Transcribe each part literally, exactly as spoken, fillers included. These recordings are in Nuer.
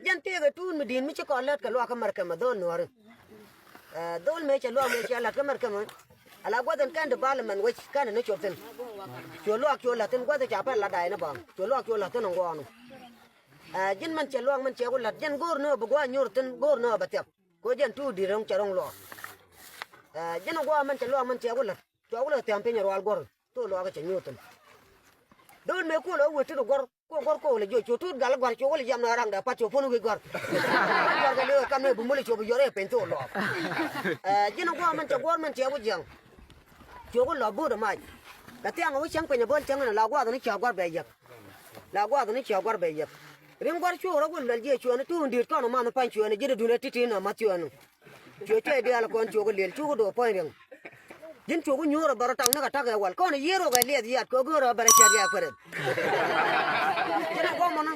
Jɛn tëëkɛ tuun mi di̱i̱t mi ci kɔn lät kɛ luaak kä Mɛrkɛmɛ dhol nuɔ̱ɔ̱ri. Ɛ, dhol mëë cɛ luaak mëë cɛ la̱t kä Mɛrkɛmɛ. Ala gua̱th ɛn kɛn ti bal ɛmɛn wec kɛn ni cop thi̱n. Cu luaak cu la̱t thi̱n gua̱th ca pɛl la da̱a̱y ni baŋ. Cu luaak cu la̱t thi̱n ɛŋuɔɔnu. Ɛ, ji̱n mɛn cɛ luaak mɛn cɛ ku la̱t jɛn go̱o̱r ni ɣöö bi gua̱a̱ nyuur thi̱n go̱o̱r ni ɣöö bɛ thiap. Kɛ ɣöö jɛn tuun di̱i̱t ɛn cɛ ro̱ŋ luaak. Ɛ, ji̱n ɛ gua̱a̱ mɛn cɛ luaak mɛn cɛ ku la̱t. Cua ku lɛ thiam piny ɛ rual guɔ̱r. Thok luaak cɛ nyuur thi̱n. Dhol mëë kuɔl ɛ wet ti di guɔ̱r. Kuɔ guɔ̱r kuɔ lɛ jiɔ cu tuut gal gua̱r cu wä lɛ yam na raŋdɛ pat cu puɔ̱n wi̱c gua̱r. Gua̱r kɛ li̱w ɛ kam ni bi mul cu bi yɔr ɛ peny thok lɔɔk. Ɛ, ji̱n ɛ gua̱r mɛn cɛ gua̱r mɛn cɛ wä jiäŋ. Cu wä lɔ bo̱o̱t ɛ mac. Kɛ thiaŋ wä cäŋ peny ɛ bo̱l cäŋ ni la gua̱a̱th ni cä gua̱r bɛ yäk. La gua̱a̱th ni cä gua̱r bɛ yäk. Ri̱ŋ gua̱r cu rɔ wä luɛl jiɛ cuɛni tuun di̱i̱t kɔn ɛ math pany cuɛni ji̱n ɛ duun ɛ ti̱ti̱ ni ɛ math cuɛni. Cuɛ cuɛ diaal kɔn cuɛ kɛ liɛl cukɛ do̱ puɔ̱ny riɛŋ. Ji̱n cuɛ ku nyuur ɛ bärä taŋ ni kɛ ta̱k ɛ wal kɔn ɛ yiër wä kɛ liɛth yaat kɛ go̱o̱rä bärä cɛt riak pärɛt. Ji̱n ɛ guɔmɔnä.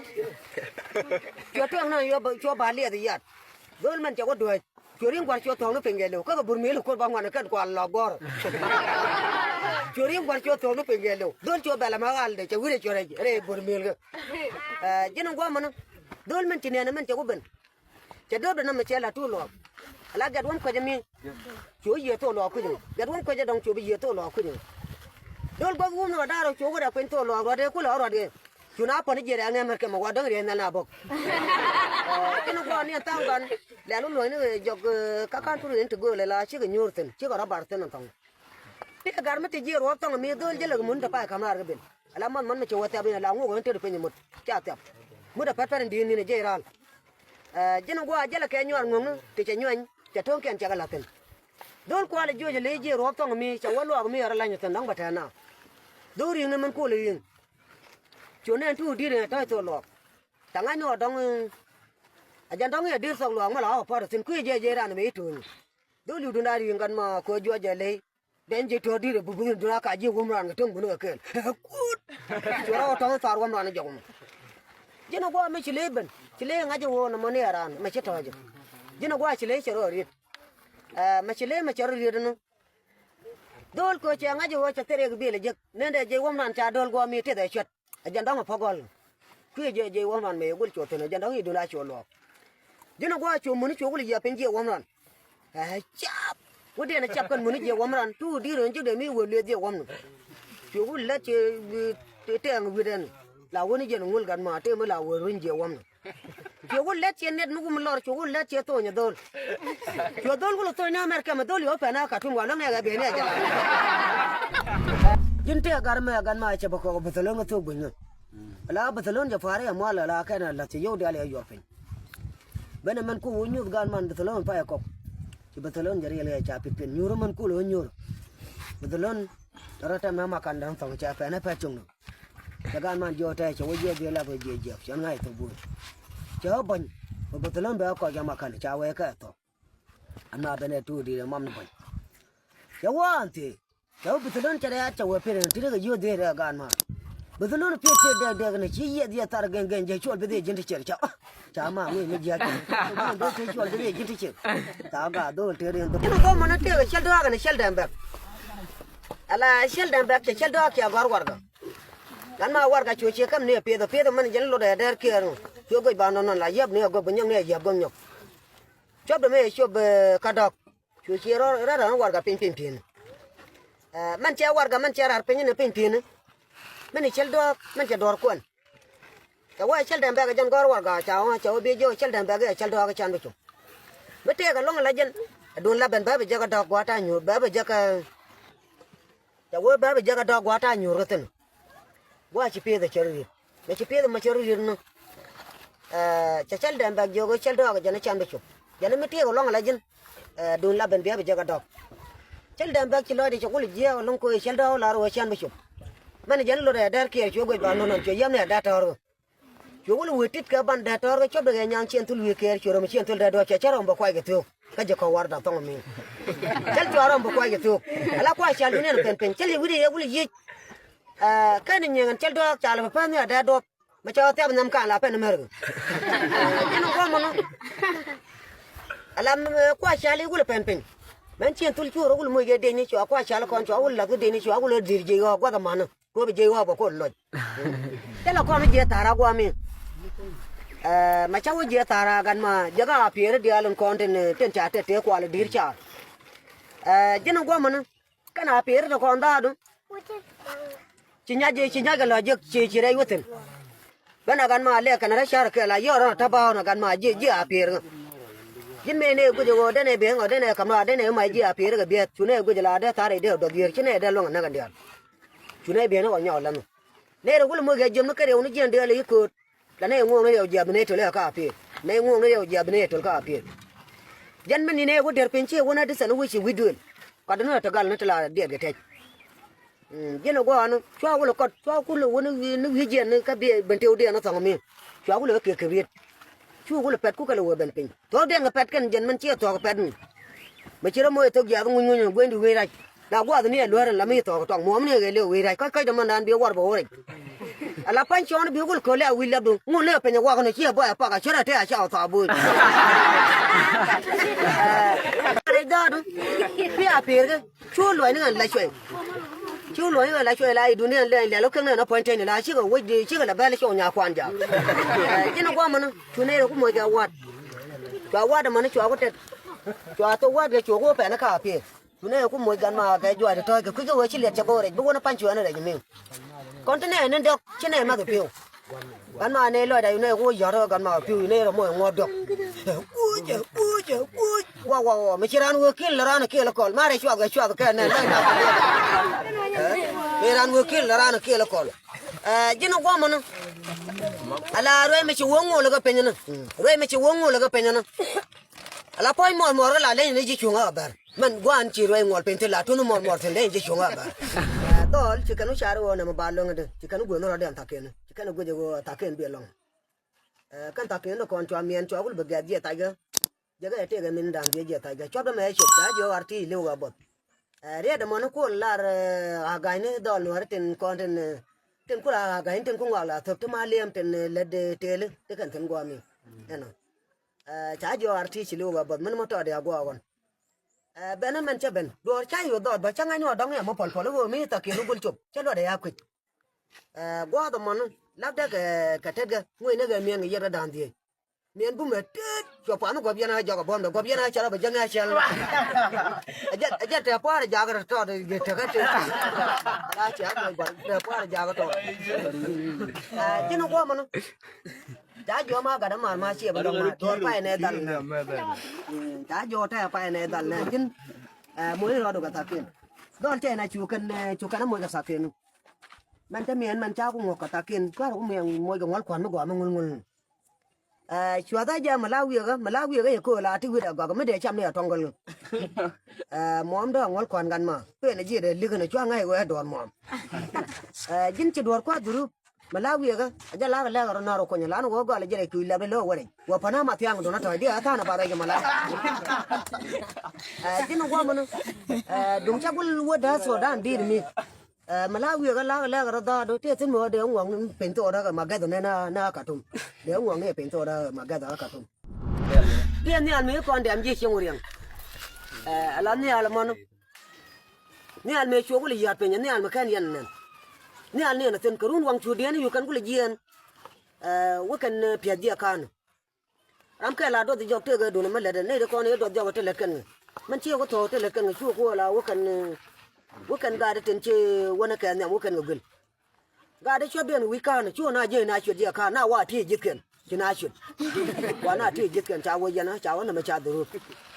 Cuɛ tuɛŋ na cuɛ ba liɛth yaat. Dhol mɛn cɛ wä duäc. Cuɛ ri̱ŋ gua̱r cuɛ thuɔ̱k ni piny kɛ liw kä kɛ burmil ɛ kuɔr ba ŋuan ɛ kɛn kual lɔ guɔ̱r. Cuɛ ri̱ŋ gua̱r cuɛ thuɔ̱k ni piny kɛ liw dhol cuɛ bɛl ɛmɛ ɣaldɛ cɛ wi̱rɛ cuɛ rɛc rɛy burmil kɛ. Ji̱n ɛ guɔmɔnä. Dhol mɛn ci nɛn ɛ mɛn cɛ wä ben. Cɛ do̱r dee nɔmɔ cɛ la tuur luɔk. Ala gɛt wän kuecä mi. Cu yiëë thok luɔk kui̱c mi gɛt wän kuecä dɔŋ cu bi yiëë thok luɔk kui̱c mi. Dol guɔth wum ni wä da̱r cu wä dee kueny thok luɔk ruɔt dee kulɛ wä ruɔt kɛ. Cu na pɔn i̱ jiɛt ɛŋɛ mɛr kɛ mɛ wä däŋ riɛth nɛn a bok. Kɛn guɔ ni ɛn tha̱a̱ŋ gɔn lɛl wä luɔ̱ny ni jɔk. Kakan tur in ti gööl la cikɛ nyuur thi̱n cikɛ rɔ bar thi̱n ɛn thɔŋ. Ti kɛ gar mi ti jiɛt ruɔk thɔŋ mi dhol jälɛ kɛ mun te pay ka̱m raar kɛ ben. Ala math man mi cɛ wä thiap in ala ŋuɔk in tet piny mut ca thiap. Mut a pɛt pɛt in di̱i̱n ni̱n a jiɛc raal. Ji̱n in gua̱a̱ jälɛ kɛ nyuaar ŋuɔ̱ŋni ti cɛ nyuany cɛ to̱ŋkiɛn cɛ kɛ la̱th thi̱n. Dho̱l kualɛ jiöc a ley jiɛc ruɔ̱ɔ̱p thɔŋ mi cɛ wä luaak mi ɛ rɔ la̱ny thi̱n dɔ̱ŋ bɛ tɛ̈ɛ̈n na. Dho̱l ri̱i̱ŋni min kuɔl ri̱i̱ŋ. Cu nɛn tuur di̱i̱t in a tɔ̱c thok luɔɔk. Thaŋa̱c ni ɣɔ̱ dɔ̱ŋ a jɛn dɔ̱ŋ i̱ a di̱i̱r thok luɔɔk mi la ɣɔ̱ pɔt thi̱n kui̱ jiɛc jiɛc ran mɛ i̱ tuuny. Dho̱l yudun a ri̱i̱ŋ gat ma ko̱ juɔc a ley. Bɛn ji̱ tɔ̱ di̱t ɛ bubun dun a ka ji̱ wum ran kɛ töŋ bun kɛ kɛɛl. Kut. Cuɛ rɔ tɔ̱ thar wum ran jɔk mɔ. Ji̱n a gua̱a̱ mi ci lee ben ci lee ŋa̱c ɛ woo nɔmɔ ni ɛ ran mɛ ci tɔ̱ jɛ. Ji̱n a gua̱a̱ ci lee cɛ rɔ riet. Mɛ ci lee mɛ cɛ rɔ riet ni. Dho̱o̱l kɛ cɛ ŋa̱c ɛ woo cɛ thil riɛk bil ɛ jek nendɛ ji̱ wum ran ca do̱l gua̱a̱ mi teth ɛ cuɛt. Ɛ jɛn dɔ̱ŋ ɛ pɔk gɔl. Kui̱ jɛ jiɛ wä man mɛ yɛ gul cuɔ thi̱n ɛ jɛn dɔ̱ŋ i̱ dun a cuɔ luɔɔk. Ji̱n ɛ gua̱a̱ cuɔ muni cuɔ wul jiɛ piny jiɛ wä man. Ɛ cap. Wä diɛn ɛ cap kɛn muni jiɛ wä man tuur di̱i̱r ɣän ji̱ dee mi wä lueth jiɛ wä man. Cuɔ wul lät ciɛ tɛɛŋ wi̱dɛn. La wä ni jɛn ŋul gat ma tëë mi la wä runy jiɛ wä man. Cuɛ wä lɛt ciɛ nɛt mi wum lɔr cuɛ wä lɛt ciɛ thony ɛ dhol. Cuɛ dhol wä lɛ thony ni America mɛ dhol yɛ wä pɛn a Khartoum wa lɔŋ nɛ ɣɛ ben ni a jɛ. Ji̱n tëë gar mɛ gan ma cɛ bä kɔk Barcelona thok gui̱ny ni. La Barcelona jɛ pa̱a̱r yɛ mual la kɛn a lath cɛ yio̱w dial yɛ yuɔr piny. Ben ɛ mɛn ku wä nyuth gan man Barcelona pay ɛ kɔk. Ci Barcelona jɛ riɛl yɛ ca pit pin nyuur mɛn ku lɛ wä nyuur. Barcelona rɔ tɛm na ma kan da̱ŋ thɔŋ ca pɛn ɛ pɛc cuŋ ni. Cɛ gan man jiɔk tɛɛ cɛ wä jiɛk jiɛk lath wä jiɛk jiɛk cɛ ŋa̱c thok buur. Cɛ wä bäny bä bä thilän bɛ kɔc ama kän ca wee kɛ thok. Ama ben ɛ tuur di̱i̱t ɛ mam ni bäny. Cɛ wä an thieec cɛ wä bä thilän cɛ rɛɛt cɛ wee pi̱t ɛn ti̱t kɛ jiöth dhiet ɛ gan man. Bä thilän piet piet dɛk dɛk ni ci yiɛth yiɛth thar gɛn gɛn jɛ cuɔl bi dhiet ji̱n ti cier ca. Ca ma ŋuc mi jiac. Ŋuc mi cuɔl bi dhiet ji̱n ti cier. Ca gaa dhol tëë riɛn dhol. Ji̱n ɛ gɔmɔ ni tëëk ɛ cäl dɔ̱a̱k ɛn ɛ cäl dɛm bɛk. Ala cäl dɛm bɛk cɛ cäl dɔ̱a̱k cɛ gɔ̱a̱r warɛga. Gat ma warɛga cu ciɛ käm ni ɛ pieth ɛ pieth ɛ mɛn jɛn lot ɛ dɛr kiɛɛr ŋu. Cu goc ba nɔn nɔn la yäp ni ɛ gök bi nyɔk ni ɛ yäp gök nyɔk. Cuɔp dɛ mi ɛ cuɔp kä dɔ̱k. Cu ciɛ rɔ rɛr ɛ warɛga piny piny pi̱i̱ni. Mɛn cɛ warɛga mɛn cɛ raar piny ni piny pi̱i̱ni. Mɛn i̱ cäl dɔ̱a̱k mɛn cɛ duɔ̱ɔ̱r kuɛn. Cɛ wä cäl dɛm bɛk jɛn gɔ̱r warɛga ca wä cɛ wä bi jiök cäl dɛm bɛk i̱ cäl dɔ̱a̱k can bi cum. Mi tëëk ɛlɔ̱ŋ la jɛn. Duun la ben bɛ bi jek ɛ dɔ̱k gua̱a̱t ta̱a̱ nyuur bɛ bi jek ɛ. Cɛ wee bɛ bi jek ɛ dɔ̱k gua̱a̱t ta̱a̱ nyuur kä thi̱n. Gua̱a̱ ci pi̱i̱th ɛ cɛ rɔ riet mɛ ci pi̱i̱th ɛ mɛ cɛ rɔ riet ni. Cɛ cäl dɛm bɛk jiök cäl dɔ̱a̱k jɛn ɛ can bi cum. Jɛn mi tëëk ɛlɔ̱ŋ la jɛn. Duun la ben biɛ bi jek ɛ dɔ̱k. Cäl dɛm bɛk ci lɔcdɛ cɛ kul jiɛɛk ɛlɔ̱ŋ koc cäl dɔ̱a̱k la rɔ wee can bi cum. Mɛn jɛn lot ɛ dɛr kiɛɛr cuɛ guec ba nɔn nɔn cuɛ yäm ni ɛ dɛr tɔ̱ɔ̱r ɣöö. Cuɛ wul wee tit kɛ ban dee tɔ̱ɔ̱r kɛ cuɔp dee kɛ nyaŋ ciɛn thul wi̱i̱ kɛɛr cuɛ rɔm ciɛn thul dee duɔ̱ɔ̱p cɛ cä rɔm bɛ kuac kɛ thiöök. Kä jɛ kɔ̱ war da̱ŋ thɔŋ min. Cäl cuɛ rɔm bɛ kuac kɛ thiöök. Ala kuac cal dunia ni pɛn piny cäl yɛ wi̱cdɛ yɛ wul yiec. Kɛn ni nyiɛŋ ɛn cäl duɔ̱ɔ̱k cal bɛ päth ni a dee duɔ̱ɔ̱p. Mɛ cɛ ɣä thiap nham kan la pɛn mɛr kɛ. Jɛn ŋuɔ̱mɔnɔ. Ala kuac cal yɛ wul pɛn piny. Mɛn ciɛn thul cuɔr wul moc kɛ dee ni cua kuac cal kɔn cua wul lath kɛ dee ni cua wul ɣä dhi̱r jiec ɣɔ̱ɔ̱k gua̱th amanä. Kop jiɛc ɣɔɔk bɛ kol lɔc. Thilɛ kɔn jiɛc tha̱a̱r a gua̱a̱mi. Ɛ, ma ca wä jiɛ thar a gat ma jɛ ka a pieri diaal in kɔn tin, tin ca tɛt tëë kual di̱i̱r car. Ɛ, ji̱n in guɔmä ni kɛn a pieri ti kɔn dhaadu. Ci nyac, ci nyac kɛ lɔ jiɛk ci, ci rɛy wä thi̱n. Bän a gat ma lɛ kɛn rɛy car kɛl a yɔr rɔn a ta̱ba̱a̱ ɣɔn a gat ma jiɛ, jiɛ a pieri ɣä. Ji̱n mëë nɛ guic ɛ ɣöö denɛ ben ɣä denɛ ka̱m rɔa denɛ ma jiɛ a pieri kɛ biɛth. Cu nɛ guic ɛ la dee thar rɛy dee dɔth yiër ci nɛ dee luäŋ ɛ näk ɛ diaal. Cu nɛ ben ɣä nyɔk lɛnh. Nɛ rɛ wul moc kɛ jiɛm ni kɛ rɛw ni jiɛn dee lɛ yi kööt. La nɛ ŋuɔ̱ɔ̱ŋ ni rɛw jiath ni tol ɛ ka a pier. Nɛ ŋuɔ̱ɔ̱ŋ ni rɛw jiath ni tol ka a pier. Jɛn mi ni nɛ wä der piny ci wä na di sɛn wä ci wi̱c duël. Ka di ni te gal ni te la diɛt kɛ tɛc. Mm, jiɛn ɛ gua̱a̱ ni cua wä lɛ kɔt cua kulɛ wä ni wi̱i̱ jiɛn ni kä biɛ ben tëw diɛn ni thɔŋ mi. Cua kulɛ wä kiɛ kɛ riet. Cu kulɛ pɛt ku kɛ lɛ wä ben piny. Thuɔ̱k diɛn kɛ pɛt kɛn jɛn min ciɛ thuɔ̱k kɛ pɛt mi. Mɛ ci rɔ moc ɛ thok jiath ŋuny ŋuny guenydu wec rac. La guath ni ɛ luäär ɛn la mi thɔɔk tɔŋ muɔ̱ɔ̱m ni ɛ ɣel i̱ wec rac kɔc kɔc dämän dan bi wär bɛ wä rɛc. Ala pa̱ny cɔɔn bi wul köl ɛ a wi̱c lapdu ŋun ni ɛ peny ɛ wak ni ci ɛ bɔy ɛ pak a ci rɔ tëë a ca ɔ thaap bo̱o̱c. Rɛc dhaadu bi a peerkɛ cu luɔ̱c ni ɣän la cuɛy. Cu luɔ̱c ni ɣän la cuɛy la i̱ duni ɛn lɛny lɛl wä keŋ ni ɛn ɛ puɔ̱ny teny ni la cikɛ wec di cikɛ la bɛl cɔw nyakuan jaak. Ji̱n ɛ guamän cu nɛy rɛ ku moc kɛ wa̱a̱t. Cua wa̱a̱t ɛmɔni cua ku tɛt. Cua thok wa̱a̱t kɛ cuɔk wä pɛn kä a piɛth. Cu nɛ ku moc gan ma kɛ juac tɔ̱tɔ̱ kɛ kui̱ kɛ wee ci liɛt cɛ go̱o̱r rɛc bi wä ni pa̱ny cuɛ ni rɛc mi. Kɔn ti nɛ ni dɔk ci nɛ math piu. Gan ma nɛ lɔcda yu nɛ ku wä yɔ̱t gan ma piu yu nɛ rɔ moc ŋuɔ̱t dɔk. Kuc kuc kuc. Wa wa wa mi ci ran wee ki̱l ni ran kiɛl kɔl ma rɛc cuath kɛ cuath kɛ nɛ lɔcda. Mi ran wee ki̱l ni ran kiɛl kɔl. Ji̱n guɔmɔni. Ala ruɛy mi ci wee ŋuɔl kɛ piny ni. Ruɛy mi ci wee ŋuɔl kɛ piny ni. Ala puɔ̱ny muɔɔr muɔɔr kä la leny ni ji̱ cuŋä ɣä bär. Mɛn gua̱a̱n ci ruɛy ŋuɔl piny thi̱n la tuŋ muɔɔr muɔɔr thi̱n leny ji̱ cuŋä ɣä bär. Ɛ, dhɔl ci kɛn wä car ɣöö nɛmɛ ba lo̱ŋ di ci kɛn wä guëëth ni rɔ̱diɛn thakin ci kɛn wä guic ɣöö thakin biɛ lɔ̱ŋ. Ɛ, kɛn thakin ni kɔn cua miɛn cua wul bi gɛ̈th jiɛ thackɛ. Jɛ kɛ tëëkɛ min da̱a̱n biɛ jiɛ thackɛ cuɔp dämɛ ɛ cop ca jiɔ ar ti li̱w ɣä buɔth. Ɛ, riɛt ɛmɔni kuɔl lar, ɛ, a ga̱ny ni dhɔl nuɔ̱ɔ̱ri tin kɔn tin, ɛ, tin kuɔl a ga̱ny tin ku ŋɔak la thöp ti ma liɛm tin, ɛ, lät, ɛ, tëëli ti kɛn thi̱n gua̱a̱mi. Ɛnɔ. Ɛ, ca jiɔ ar ti ci li̱w ɣä buɔth min mɔ tɔɔt ya gua̱a̱ ɣɔn. Ɛ, ben mɛn cä ben duɔɔr ca yo̱o̱ dhɔɔt bä cä ŋa̱c ni ɣä dɔ̱ŋ yɛ mɔ pɔl pɔl i̱ ɣöö mi thak kiɛn i̱ gul cop cä luɔt ɛ ya kui̱c. Ɛ, gua̱a̱th ɛmɔn la̱pdɛ kɛ, kɛ tetgɛ ŋuecnɛ kɛ miɛŋ kɛ yiɛt rɔ da̱a̱n dhieec. Miɛn bumɛ tet cuɔ puath ni guɔ̱p yɛn a jɔk ɛ buɔ̱mdɛ guɔ̱p yɛn a cäl ɛ bɛ jäŋ a cäl. Ɛ jɛn, ɛ jɛn tɛ pua̱a̱r ɛ jakä tɔɔt ɛ jɛ tekä tet. La cɛ a mɔc gua̱l tɛ pua̱a̱r ɛ jakä tɔɔt. Ɛ, ji̱n ɛ guɔ̱mɔn. Ca jiɔ ma gat ma ma ciɛ bä dɔŋ ma duɔr pay nɛ dhal nɛ. Ca jiɔ tɛ pay nɛ dhal nɛ ji̱n. Ɛ, moc rɔɔdu kɛ thakin. Dhɔl cɛ na cu kɛn, ɛ, cu kɛn moc kɛ thakin. Mɛn cä miɛn mɛn ca ku ŋuɔk kɛ thakin cuarɛ ku miɛn moc kɛ ŋuɔl kuan mi gɔaa mi ŋuɔl ŋuɔl. Ɛ, cuath a jɛ mi la wiɛkä mi la wiɛkä yɛ kööl a ti wi̱t a gɔak mi dee cam ni a tɔŋ gɔl. Ɛ, muɔm dee a ŋuɔl kuan gan ma pen a jiɛ dee likä ni cua ŋa̱c wee duɔr muɔm. Ɛ, ji̱n ci duɔr kuath durup. Mi la wiɛkä a jɛ la̱r a lɛk a rɔ na̱r a kuɔnyɛ lan wä gɔl a jɛ rɛy kui̱ lɛp ilɛ wä rɛy wä päna ma thiaŋ dun a tɔ̱c diɛ a tha̱a̱n a bath rɛy jɛ ma la. Ɛ, ji̱n guɔmä ni. Ɛ, duŋ ca gul wä da̱a̱ thok da̱a̱n di̱i̱t mi. Ɛ, mi la wiɛkä la̱k a lɛk a rɔ dha̱a̱du tëë thi̱n mi wä dee ŋuɔ̱ŋ ni piny thok rɛk ɛ ma gɛth ni na, na Katum. Dee ŋuɔ̱ŋ ni piny thok rɛk ɛ ma gɛth ɛ Katum. Diɛ nhial mi kɔn dɛm ji̱ cieŋ wä riɛŋ. Ɛ, ala nhial mɔni. Nhial mëë cuɔk wulɛ yia̱a̱t piny nhial mi kɛn yɛn nɛn. Nhial ni ɛn a thi̱n kɛ run waŋ cuudiɛn i̱ yuk kɛn kulɛ jiɛɛn. Ɛ, wä kɛn, ɛ, piɛth jiɛ ka̱n. Ram kɛl a duɔth jɔk tëëk ɛ duun ɛmɛ lät ɛ nɛy ti kɔn ɛ duɔth jɔk ɛ te lät kɛn ŋɛ. Mɛn ci ɛ wä thɔɔk te lät kɛn ŋɛ cu ɛ kuɔl a wä kɛn, ɛ, wä kɛn gaat ɛ tin ci wänɛ kɛ nhiam wä kɛn kɛ guil. Gaat ɛ cuɔth biɛn wi̱c ka̱n cu na jiɛ na cuet jiɛ ka̱n na wa ti ji̱thkiɛn ci na cuet. Wa na ti ji̱thkiɛn ca wä yɛn ca wä nɛmɛ ca dhurut.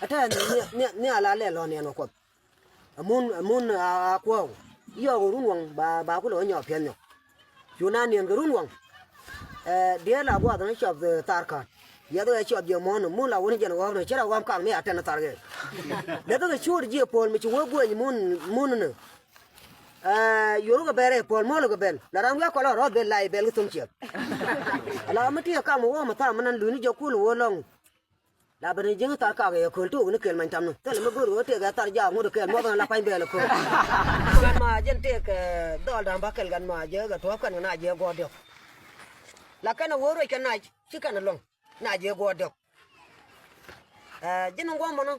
Ɛ tɛ ni, ni, ni a la lɛ lɔn yɛn wä kuɔth. Amun, amun a, a kuɔw. Yɔɔk run waŋ ba, ba kulɛ wä nyɔk piɛth nyɔk. Cu na niɛn kɛ run waŋ. Ɛ, diɛɛl a guath ni cɔp, ɛ, thar ka̱t. Yɛth wee cɔp jɛ muɔ̱ɔ̱n mun la wun jɛn ɣɔ̱ɔ̱k ni cɛ rɔ ɣɔ̱ɔ̱m kak mi a tɛn thar kɛ. Lɛ bikɛ cuut jiɛ puɔl mi ci wee gueny mun, mun ni. Ɛ, yoruk kɛ bɛl rɛy puɔl muɔl kɛ bɛl la ram wiak kɔl rɔɔth bɛl la i̱ bɛl kɛ thom ciɛk. Ala mi ti kɛ kam wä mi thar mi nan luny ni jɛ kul wä lɔŋ. La ben ji̱n thar kak yɛ köl tok ni kel many tamni thil mi go̱o̱r ɣöö tëëk ɛ thar jaak ŋut kɛɛl muɔth ɣän la pany bɛɛl ɛ köl. Gat ma jɛn tëëk, ɛ, dhɔl da̱ŋ ba kɛl gat ma jɛ kɛ tuɔ̱ɔ̱p kɛn kɛ na jɛ guɔ̱ɔ̱r diɔ̱k. La kɛn ɛ wee ruec kɛ nac ci kɛn ɛ luɔ̱ŋ na jɛ guɔ̱ɔ̱r diɔ̱k. Ɛ, ji̱n ŋuɔ̱mɔnɔ.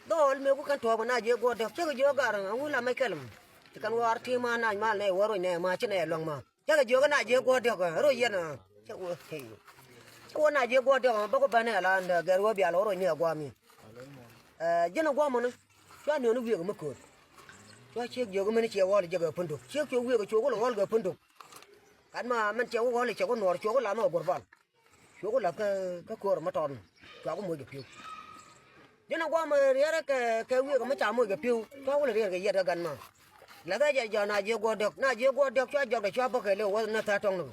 Dhɔl mëë ku kɛn tuɔɔk na jiɛ guɔ̱ɔ̱r diɔ̱k cä kɛ jiök gar ɛŋu la mec kɛl ɛmɔ. Ci kɛn wä ar ti̱i̱ ma nac mal nɛ wä roc nɛ ma ci nɛ luäŋ ma cä kɛ jiök na jiɛ guɔ̱ɔ̱r diɔ̱k ɛ roc yɛn ɛ. Cä wä Wä na jiɛ guɔ diɔk bä ku bänɛ ala ndɛ gɛr wä bial wä rɔ nyɛ guɔ mi. Ɛ jiɛn guɔ mɔni. Cua niɔni wiek mi kööt. Cua ciek jiök mini ciɛ wɔl jɛ gɛ punduk. Ciek ciek wiek ciek wä lɛ wɔl gɛ punduk. Gat ma mɛn ciɛ wä wɔl ciɛ wä nuɔr ciɛ wä lam wä gurbal. Cuɔk ku lath kä, kä ko̱r mi tɔt mi. Cuak ku moc kɛ pi̱w. Ji̱n a guam riɛrɛ kɛ, kɛ wi̱i̱ kɛ mi ca moc kɛ pi̱w. Cuak ku lɛ riɛr kɛ yiɛt kä gan ma. Lath ɛ jɛ jɔ̱ɔ̱n a jiɛ guɔ̱ɔ̱r diɔ̱k. Na jiɛ guɔ̱ɔ̱r diɔ̱k cua jɔk dɛ cua bä kɛɛliw wä nɛ tha̱a̱ tɔŋ ni.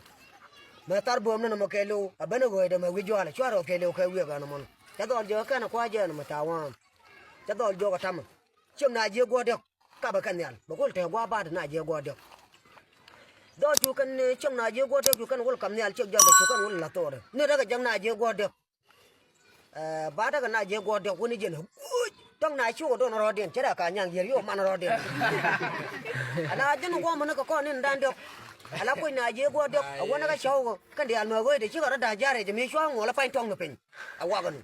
Mɛ thar buɔ̱ɔ̱m ni nɔmɔ kɛɛliw. A ben ɛ ɣööydɛ mɛ wi̱c jua̱a̱lɛ cua rɔɔth kɛɛliw kɛ wi̱i̱ kɛ nɔmɔ ni. Cɛ dhɔl jiök kɛn a kua̱c jɛ nɔmɔ ca wa̱a̱m. Cɛ dhɔl jiök a tamɛ. Ciɛm na jiɛ guɔ̱ɔ̱r diɔ̱k. Kapɛ kɛ nhial bɛ kul tɛɛ gua̱a̱ baat na jiɛ guɔ̱ɔ̱r diɔ̱k. Dhɔl cu kɛn, eh, ciɛŋ na jiɛ guɔ̱ɔ̱r diɔ̱k cu kɛn wul kam nhial ciɛk jɔl bɛ cu kɛn wul la thorɛ ni rɛkɛ jɛŋ na jiɛ guɔ̱ɔ̱r diɔ̱k. Eh, baat rɛkɛ na jiɛ guɔ̱ɔ̱r diɔ̱k wuni jɛn guuc tɔŋ na cu kɛ don rɔɔdiɛn cɛ rɛ ka nyaŋ yier yo man rɔɔdiɛn. Ala jɛn guɔ̱ɔ̱r mɛn kɛ kɔn in dan diɔ̱k. Ala kuc na jiɛ guɔ̱ɔ̱r diɔ̱k a wunɛ kɛ cɔw kɛ kɛn diaal mɛ ɣööydɛ cikɛ rɔ da̱a̱ ja̱rɛ jɛ mi cua ŋuɔl a pany tɔŋ ni piny. A wakɛ ni.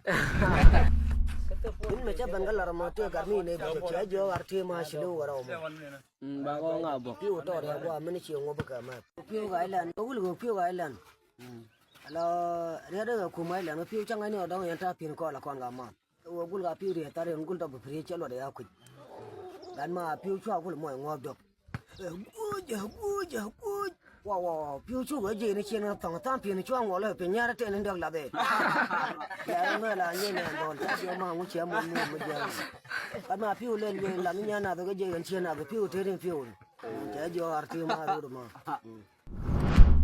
Wun mɛ cɛ ben kä lar mɔ tëë gat mi ne bi cɛ jiɔ ɣar tëë ma ci lo̱w wärä mɔ. Mm, ba kɔ ŋa bɔ. Pi̱w tɔɔt ya guam mini ci ŋuɔp kɛ mɛ. Pi̱w ka ilɛn, wul kɛ pi̱w ka ilɛn. Mm. Ala riɛt kɛ kum ilɛn, pi̱w cäŋ ni ɔ dɔŋ yɛn ta̱a̱ pi̱n kɔl a kɔn ka ma. Wä gul ka pi̱w riɛt thar yɛn gul dɔp bi pi̱riet cɛ luɔt ya kui̱c. Gat ma pi̱w cua gul mɔ ŋuɔp dɔp. Ɛ guuc, ɛ guuc, ɛ guuc. Wa, wa, wa, pi̱w cuk ɛ jiɛn ni ciɛn ni thɔŋ tha̱a̱ŋ pi̱n cua ŋuɔl ɛ piny nyɛr tɛn ni däk lath ɛ. Yɛr ŋuɛ la nyɛ nɛ dhɔl ca jiɔ ma ŋu ciɛ mɔ nu mi jiɛn. Gat ma pi̱w lɛl yɛ lam nyɛ nath kɛ jiɛ yɛn ciɛ nath pi̱w te rin pi̱w. Cɛ jiɔ ar ti ma rut ma.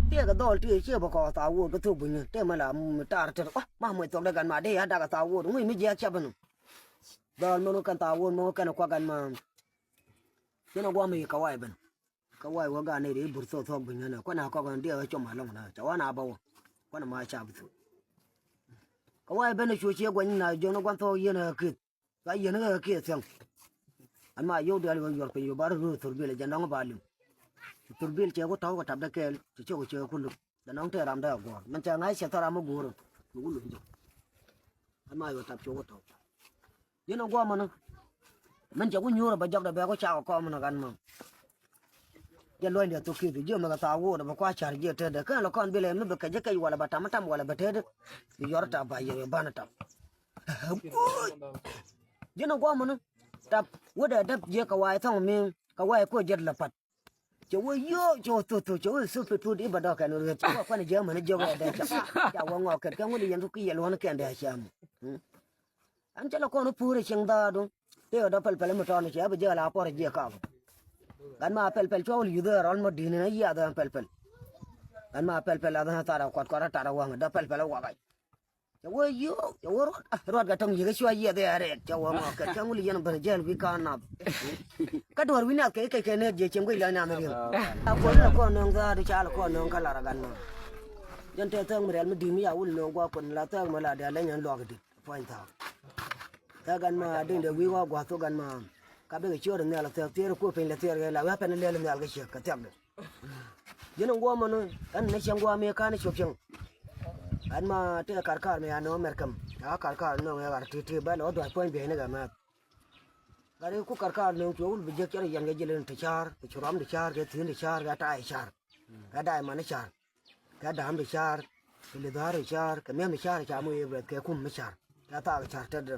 Tiɛ kɛ dhɔl ti ciɛ bä kɔ thaak wot kɛ thok bunyä tɛ ma la mi tar tɛt. Wa ma muc thok dɛ gat ma dee ya dak thaak wot ŋui̱ mi jiɛk cap ni. Dhɔl mɛn wä kɛn thaak wot mɛn wä kɛn kuak gat ma. Cɛn a guam i̱ kɛ wac ben. Kä wac wä gan ni ri bur thok thok bi ŋän kuan a kɔk diɛ wä com a lɔŋ na ca wan a bä wä kuan a ma ca bi thuk. Kä wac ben a cu ciɛ guany na jiɔn a guan thok yien a kith. Ka yien a kith thiäŋ. An ma yio̱w dial wä yuɔr piny wä bar ru thurbil jɛ nɔŋ ba liu. Thurbil cɛ ku tɔw kɛ tap dɛ kɛɛl ci cok cɛ ku luk. Jɛ nɔŋ tɛ ram dɛ a guɔr mɛn cɛ ŋa̱c cɛ thɔ ram a guɔr. Ku luk jɛ. An ma yio̱w tap cok ku tɔw. Yɛn a guɔmɔni. Min cɛ ku nyuur a bɛ jɔkdɛ bɛ ku cakɔ kɔmɔni ɣän mɔ. Jɛ luɔ̱nydiɛ thok kithi jiö mi kɛ thaak wuɔɔdɛ bɛ kua ca̱r jiö tetdɛ kä lɛ kɔn bilɛ mi bɛ kɛ jɛ kɛc walɛ bɛ tam tam walɛ bɛ tetdɛ. Bi yɔr tap ba yɛ banɛ tap. Ji̱n a guɔmɔni. Tap wädɛ däp jiɛ kɛ wa̱a̱ thɔŋ mi kɛ wa̱a̱ kuɔ jɛt lɛ pat. Cɛ wee yio̱o̱k cɛ wee thot thot cɛ wee thop thot thot i̱ bɛ dɔ̱k kɛn wee ɣet cɛ wee kuanɛ jiäk mɛn jiäk wee dee cɛ. Ca wee ŋɔk kɛt kɛn wee liɛn kä kiɛ luɔ̱n kɛn dee cɛ mɔ. An cä lɛ kɔn wä puur cieŋ dhaadu. Tëë dɔ̱ pɛl pɛl mi tɔɔn cɛ bi jiäk la puɔr jiɛk kap. Gat ma pɛl pɛl cua wä liuth ɛ rɔl mɔ di̱n in a yiath ɛ pɛl pɛl. Gat ma pɛl pɛl a dhäŋ tharɛ kuat kuat a tarɛ wäŋ dɔ̱ pɛl pɛl a wakä. Cɛ wee yio̱o̱k cɛ wee ruɔt, ah, ruɔt kɛ tɔŋ yiëk cua yiɛth i̱ arɛɛt cɛ wee ŋɔk kɛ kɛ ŋul yɛn ben jɛl wi̱i̱ ka̱n nath. Kä duɔ̱ɔ̱r wi̱i̱ nath kɛ kɛ kɛ nɛɛt jiɛ ciem kɛ ilɛ nath riɛm. A kuɔn lɛ kɔn nöŋ dha̱a̱du ca lɛ kɔn nöŋ kä lar a gan ma. Jɛn tɛ thäk mi riɛl mi di̱i̱t mi ya wul nöŋ gua̱a̱k kuɔn la thäk mi la diaal lɛ nyɛn luak i̱di puɔ̱ny thaak. Thäk gan ma di̱ŋdɛ wi̱i̱ wä gua̱a̱k thok gan ma. Ka bikɛ ciööt in nhial a thäk thier kuɔ piny lɛ thier kɛ la wi̱i̱ a pɛn in lɛl in nhial kɛ ciek kɛ thiakdɛ. Ji̱n in guɔmɔni ɛn ni cieŋ guɔmi ka̱n cop cieŋ. Ɛn ma tëë karkar mi a nööŋ mɛr käm ca karkar nööŋ ɛ ɣar ti̱ti̱ bɛl ɔ duac puɔ̱ny bieyni kɛ mɛth. Ɣar i̱ ku karkar nööŋ cuɛ wul bi jiäk cɛ rɔ yɛn kɛ ji̱l in ti ca̱a̱r kɛ ci ruam ti ca̱a̱r kɛ thi̱i̱n ti ca̱a̱r kɛ ta̱a̱ i̱ ca̱a̱r. Kɛ da̱a̱ i̱ man i̱ ca̱a̱r. Kɛ da̱a̱m ti ca̱a̱r kɛ li̱dha̱a̱r i̱ ca̱a̱r kɛ mi̱em i̱ ca̱a̱r i̱ ca moc i̱ bɛth kɛ kum i̱ ca̱a̱r kɛ thaak i̱ ca̱a̱r tetdä.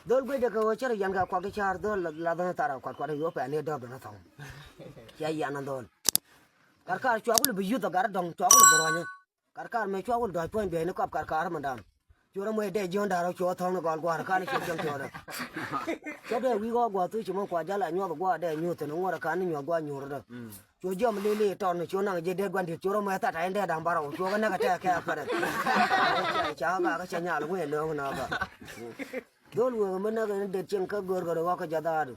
Dhol guecdɛ kɛ ɣöö cä rɔ yan kɛ kuak ti ca̱a̱r dhol la dhɔ̱ŋ thar a kuat kuat ɛ yuɔp pɛn i̱ dɔ̱ɔ̱p dɔ̱ŋ a thɔ̱ŋ. Cia yan an dhol. Karkar cua ku lɛ bi yuth a gat a dɔ̱ŋ cua ku lɛ bi ruɔ̱nyä. Karkar mëë cua ku lɛ dɔ̱a̱c puɔ̱ny bieyni kap karkar mɛn da̱a̱n. Cu rɔ muec dee jiön da̱a̱r rɔ cu a thɔ̱ŋ ni gɔl gua̱a̱r ka̱n cu cäŋ cuɔ̱ɔ̱dä. Cua dee wi̱i̱ ɣɔɔ gua̱a̱th thuc ci mɔn kua jal a nyuɔth gua̱a̱r dee nyuth thi̱n ŋuɔ̱t a ka̱n ni nyuɔth gua̱a̱r nyuur rɔ. Cu jiɔm lili tɔn cu naŋ ji̱ det gua̱n di̱t cu rɔ muec that a in dee da̱ŋ barɔw cu kɛ näk a tɛk kɛ a pärɛ. Ca ka kä cɛ nyal ŋuec nööŋ na ba. Dhol wëë mi näk in det cieŋ kä gör kɛ rɔ ɣɔk kä jɛ dhaadu.